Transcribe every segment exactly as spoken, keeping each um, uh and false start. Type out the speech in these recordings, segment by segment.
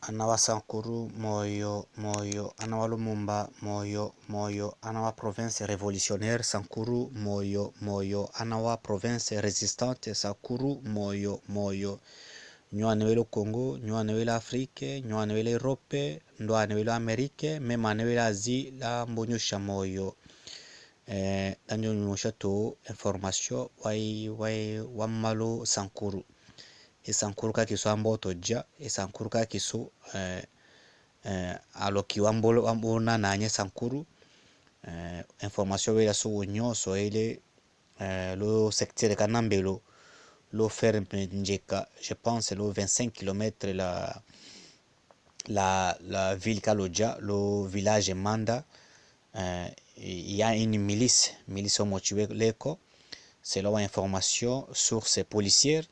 Ana wa Sankuru, moyo, moyo. Ana wa Lumumba, moyo, moyo. Ana wa province révolutionnaire, Sankuru, moyo, moyo. Ana wa province résistante, Sankuru, moyo, moyo. Nyuwane wele Congo, nyuwane wele Afrique, nyuwane wele Europe, ndwane wele Amérique, même ane wele Asie, la mbonyusha moyo. Eh, la nyonyosha to information wa, wa, wa malo Sankuru. E Sankuru ka kiso amboto ja, e Sankuru ka kiso, eh, eh, aloki wa mbolo, wa mbona nanye Sankuru. Eh, information wela so wonyo so ele, eh, lo secteur ka nambe lo, lo ferme Ndjeka, je pense lo vingt-cinq kilomètres la, la, la ville ka lo ja, lo village Manda, eh, il y a une milice, milice omotiwe leko, selon wa information, source policière,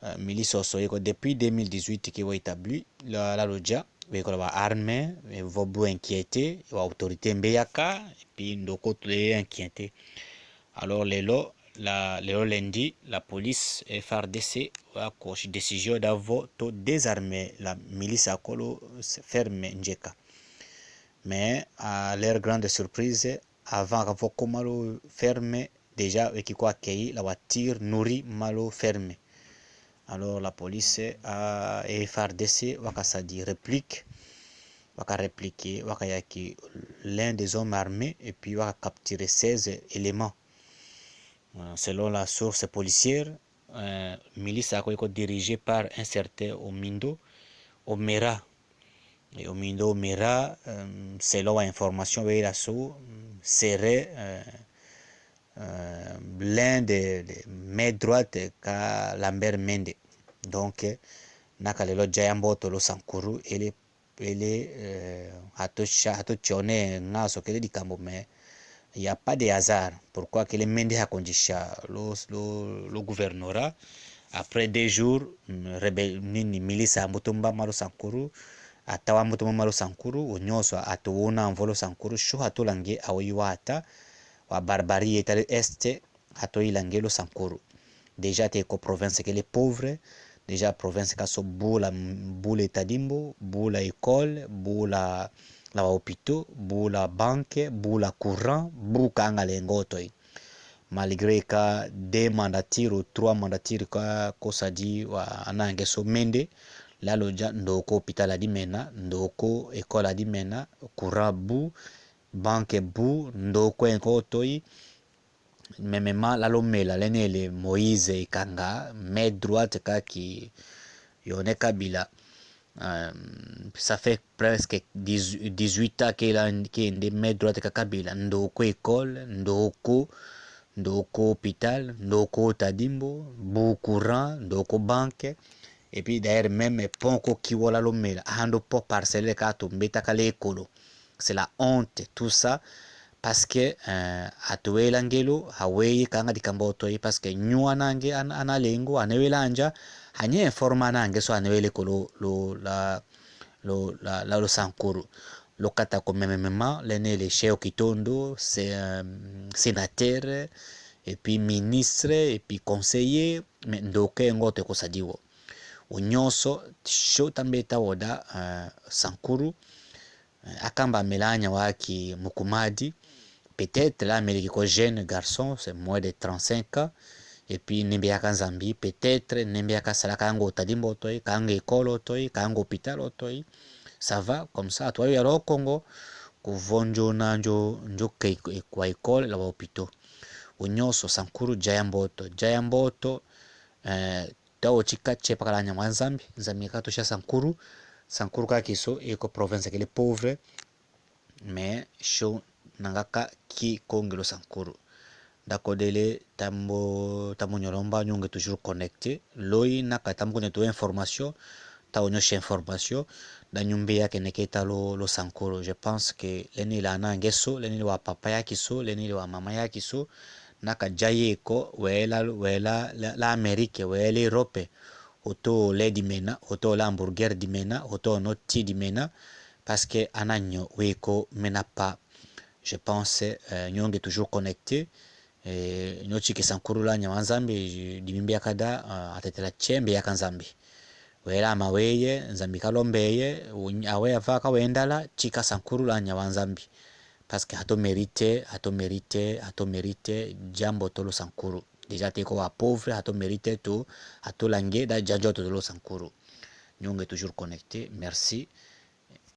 eh, milice oso eko depuis deux mille dix-huit ke wa établi, la, la lo ja, weko la wa armée, eh, vo bu inquiété, wa autorité mbeyaka, et puis ndoko tule inquiété. Alors, lelo, la, lelo lundi, la police, F A R D C, wa kosi décision davo to désarmer la milice ako lo ferme Ndjeka. Mais, à leur grande surprise, avant ka vo ko malo ferme, déjà, weki ko accueilli, la wa tir nourri malo ferme. Alors, la police, a, F A R D C, wa ka sadi réplique, wa ka répliquer, wa ka yaki l'un des hommes armés, et puis wa ka capturer seize éléments. Euh, selon la source policière, euh, milice ako eko dirigé par un certain Omindo Omera. Et Omindo Omera, euh, selon wa information wela so, serait, euh, euh, l'un des, des main droite ka Lambert Mende. Donc, euh, naka lelo ja yamboto lo Sankuru, ele, ele, euh, ato sha, ato tione nga so kele dikambo, mais il y a pas de hasard. Pourquoi kele Mende hakondisha lo, lo, lo gouvernorat. Après deux jours, mm, rebe-, nini, milice ambutumba malo Sankuru, atawa ambutumba malo Sankuru, wonyo so ato wona mvo lo Sankuru, sho hato lange awo iwa ata, wa barbarie tale est, hato ilange lo Sankuru. Déjà te ko province kele pauvre, déjà province ka so bu la, bu le tadimbo, bu la école, bu la, la hôpitaux, bu la banque, bu la courant, bu kanga lengo toi. Malgré ka deux mandatures ou trois mandatures ka ko sadi wa anange so Mende, la lo ja ndoko hôpital adimena, ndoko école adimena, courant bu, banque bu, ndoko enko toi, Même ma la lo mela lene le Moïse Ikanga, main droite ka ki Yone Kabila. Euh, ça fait presque dix, dix-huit ans ke la, ke nde main droite ka Kabila. Ndoko école, ndoko, ndoko hôpital, ndoko tadimbo, bu courant, ndoko banque. Et puis d'ailleurs, même pont ko ki wala lo mela. Ahando pont parcellaire ka tumbe ta ka lekolo. C'est la honte, tout ça. Parce que, euh, atu wela ngelo, haweye kanga dikambo toi, parce que nyu anange an-, analengo, ane wela anja, hanye informa anange so ane wele ko lo, lo, la, lo, la, la, lo Sankuru. Lo kata ko même, même, lene le Cheo Kitondo, c'est, euh, sénateur, et puis ministre, et puis conseiller, mais ndoke ngote ko sadiwo. Wonyoso, sho tambe ta woda, euh, Sankuru, Akamba melanya waki Mukumadi. Peut-être la mele ki ko jeune garçon, c'est moins de trente-cinq ans. Et puis, ne mbeyaka Nzambi, peut-être, ne mbeyaka sala kanga otadi mbo otoi, kanga école otoi, kanga hôpital otoi. Ça va, comme ça, atwa yalo Kongo, ku vonjo na njo, njo ke kwa école, la wa hôpitaux. Wonyoso, Sankuru, jaya mboto, jaya mboto, eh, Tao tika tse pakala nyama Nzambi, Nzambi ka tosia Sankuru, Sankuru ka kiso, eko province kele pauvre, mais sho nanga ka ki ko ngelo Sankuru. D'accord, dele tambo, tambo nyolomba, nyo nge toujours connecté. Loi naka tambo kone to information, tao nyosi information, da nyumbe ya kene keta lo, lo Sankuru. Je pense que leni la na nge so, leni wa papa ya kiso, leni wa mama ya kiso, naka jaye ko, wela, wela, la, la Amérique, wela Europe, oto le dimena, oto la hamburger dimena, oto no ti dimena, parce que ana nyo weko mena pa. Je pense, euh, nyo nge toujours connecté, euh, nyo tike Sankuru la nyama Nzambi, di mimbi akada, euh, atetela tsembe yaka Nzambi. Wela maweye, Nzambi kalombe ye, awe ava kawendala, tika sankuru la nya wa Nzambi. Parce que hato mérité, hato mérité, hato mérité, jambo tolo sankuru. Déjà teko wa pauvre, hato mérité tu, hato lange, da janjo tolo sankuru. Nyonge toujours connecté, merci.